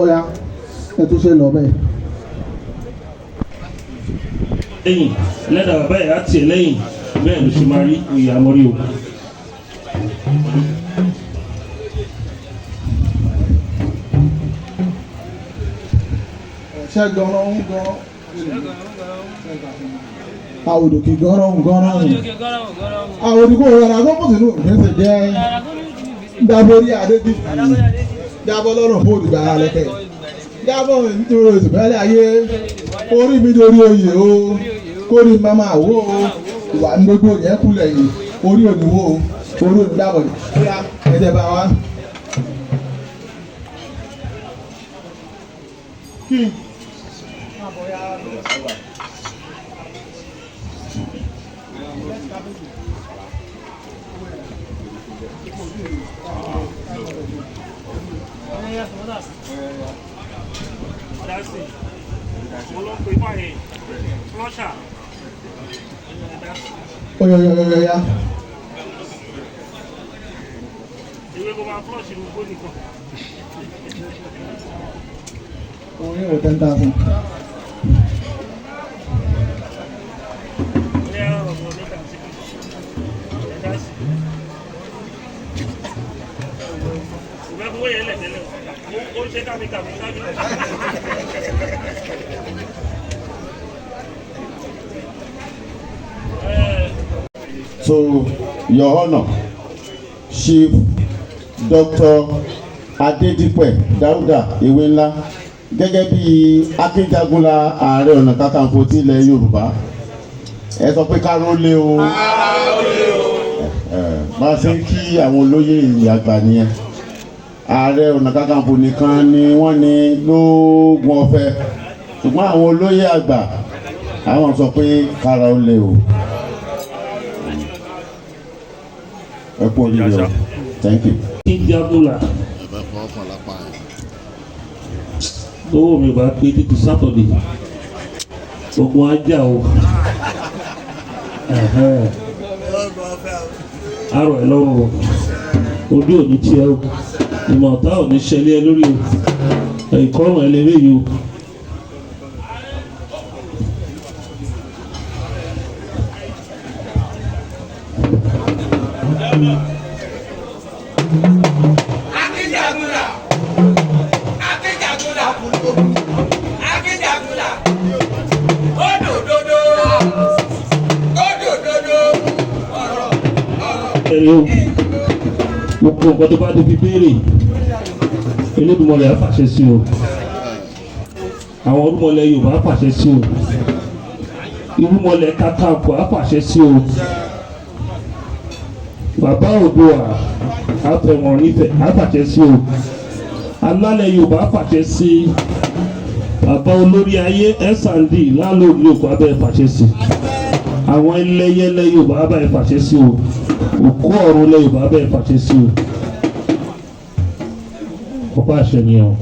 Ó yá, ẹ tún ṣe lọ bẹ́ẹ̀. Lẹ́yìn lẹ́dà bàbá ẹ̀ á tiẹ̀ lẹ́yìn, bẹ́ẹ̀ ló ṣe máa rí oyè àmọ́rí o. Ṣé gan-an ń gan àwòdòkè gan-an gan-an àwòdìkò rárá gómìnà sínú ìgbésẹ̀ jẹ́ dábòrí adébí jábọ́ lọ́rùn fún òdìgbà lẹ́kẹ̀ jábọ́ nítorí ìsìnkú ayé orí mi dorí oyè o, kórì mama àwò o, ìwà gbogbo yẹn kúlẹ̀ yìí, orí òníwó o, orí ònídàbọ̀ yìí ẹ̀jẹ̀ bá wa. Kí oyoyoyoya. Ìwé kò máa flush inú gbó nìkan. Orí ò 10,000. Ní ọ̀rọ̀ níta sí ẹ̀dá sí. Ìwé fowó yẹn lẹ̀ tẹ́lẹ̀ o, ó ń ṣe kámikàmí ṣáájú. To Your Honour, Chief Dr. Adedipe Dauda Ewenla, gẹ́gẹ́ bí Akínjagunla Ààrẹ Ọ̀nà Kakanfò ti ilẹ̀ Yorùbá, ẹ sọ pé káró lé o. Máa ṣe ń kí àwọn olóyè àgbà nìyẹn. Ààrẹ Ọ̀nà Kakanfò nìkan ni wọ́n ní lóògùn ọ̀fẹ́, ṣùgbọ́n àwọn olóyè àgbà àwọn sọ pé kára ó lé o. Ẹ kú oríire o, thank you. Akínjagunla owó mi bá pé títí Saturday, ogun ajá o. Ẹ̀hẹ́n. Arọ ẹ lọ́rùn o, ojú ò ní tiẹ̀ o, ìmọ̀ ọ̀tá ò ní ṣẹlẹ̀ ẹ lórí o, ìkọrùn ẹ lérè yìí o. Akínjagunla, Akínjagunla, Akínjagunla, ódòdòdó, ódòdòdó, ọ̀rọ̀ ọ̀rọ̀. Ẹ̀rí o, gbogbo nǹkan tó bá ti fi béèrè, Elédùmarè á fàṣẹ sí o, àwọn irúnmọlẹ̀ Yorùbá á fàṣẹ sí o, irúnmọlẹ̀ Kakanfò á fàṣẹ sí o, bàbá Oòduà á fẹ̀wọ̀n nífẹ̀ẹ́ á fàṣẹ sí o, alálẹ̀ Yorùbá á fàṣẹ sí, bàbá olórí ayé S&D lálóògbé òkú abẹ́ fàṣẹ sí, àwọn ẹlẹ́yẹlẹ́ Yorùbá abẹ́ fàṣẹ sí o, òkú ọ̀run lẹ́ Yorùbá abẹ́ fàṣẹ sí o, ọ̀pá àṣẹ nìyẹn o.